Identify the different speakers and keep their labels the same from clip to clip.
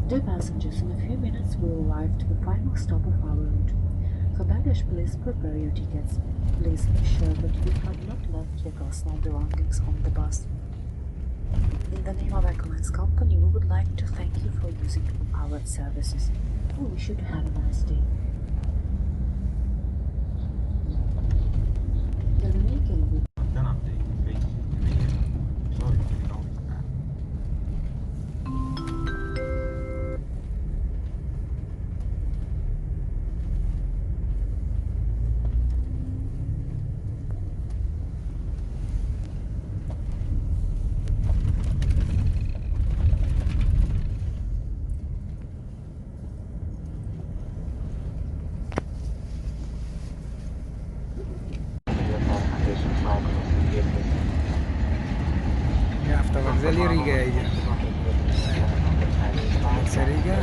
Speaker 1: Dear passengers, in a few minutes we will arrive to the final stop of our route. For baggage, please prepare your tickets. Please ensure that you have not left your personal belongings on the bus. In the name of Ecolines Company, we would like to thank you for using our services. We wish you to have a nice day. The remaining
Speaker 2: Tänab teid, et reisisite meiega. Soovime teile kaunist päeva.
Speaker 3: Автовокзали Рига идем. Улица Рига.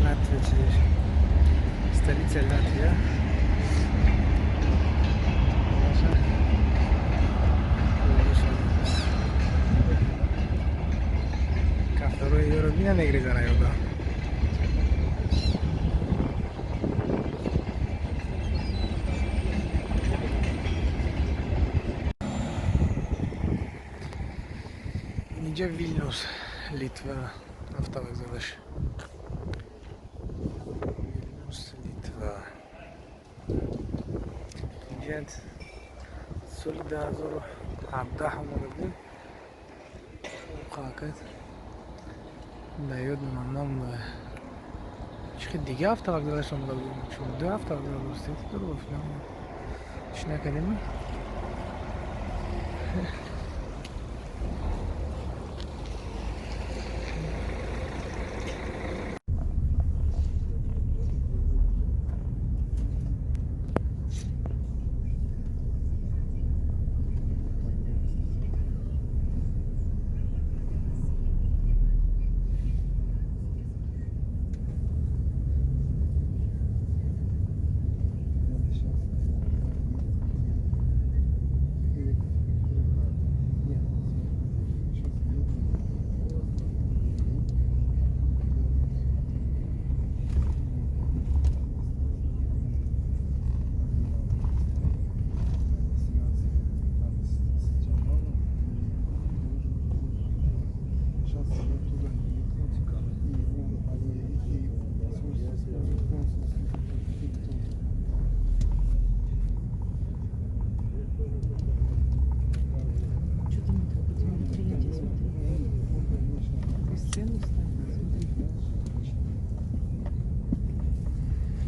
Speaker 3: Латвия через столица Латвия. Наша. Ка второй Евробина мегреза на. Инҷа Вилнюс, Литва, автовокзалаш. Вилнюс, Литва. Инҷа соли 2017 омада будем. Қакат да ёд намонда. Чӣ дига автовокзалаш омада будем? Чун ду автовокзал дӯстед, чӣ накардем?
Speaker 4: Цену ставят, смотри.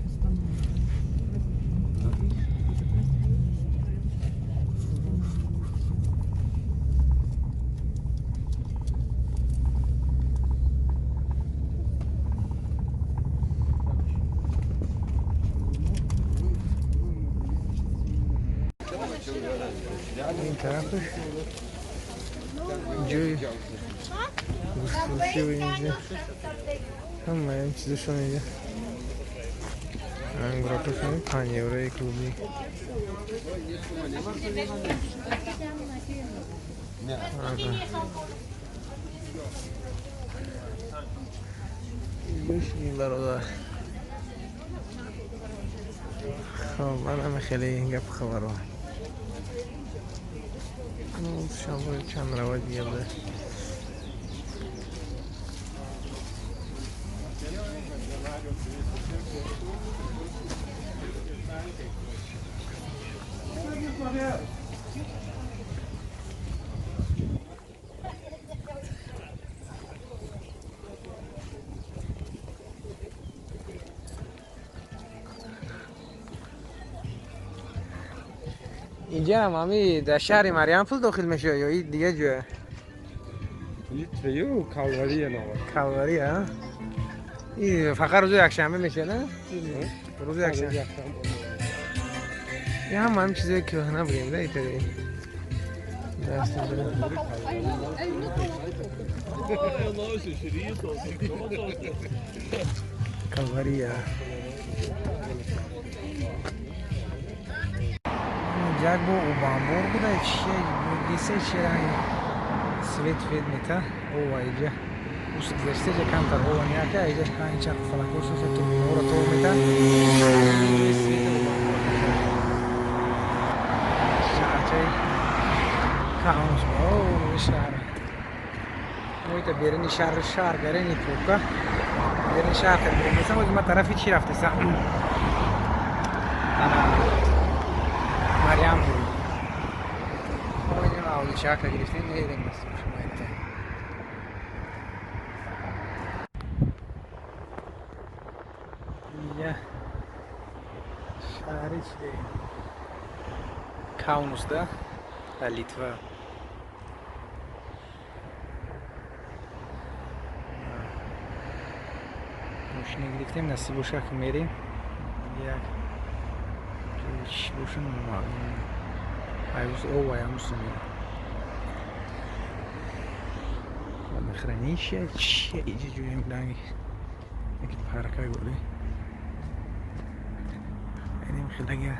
Speaker 4: Установлено. Видишь, какой-то праздник. Установлено.
Speaker 3: Ин тарафаш ҷои гӯштфурӯшиву инҷа ҳамаи ин чизошон инҷа ангуракошон 5 еврои клуби. Ага. Бишни, бародар. Хоб, манам хеле гап хабаро шанбо чанд равад гирда. اینجا هم همی در شهر Mariampol داخل میشه یا این دیگه جوه؟
Speaker 2: Litveju kalvarierna.
Speaker 3: کالوری ها. این فقط روز یکشنبه میشه، نه؟ روز یکشنبه. این هم هم چیزای کهنه بگیم ده ایتری دست اینجا. Kalvarija. Як бо обамбор буда, чие дисе, чи ранг свет фед мета ова иҷа ус гузашта ҷа камтар ова няка иҷа панҷ чарх фалакошо хе турбинаро тор мета. Ҷои свет обамбор шаҳрчаи Каунас. О, шаҳр моита берини шаҳр, шаҳр гарени пробка берини шаҳр беринесам. Ози ма тарафи чӣ рафтесам? Ана Мариампул. Авличака гирифтем, мерем шумо. Инҷа шаҳри чи, Каунус да, дар Литва. Мошина гирифтем, насиб боша, ки мерем. Як чӣ боша, номаълум. Айрӯз овай ҳамусум. Водохранилище чия иҷа ҷоем ранги яки парка гули. Инем хелага.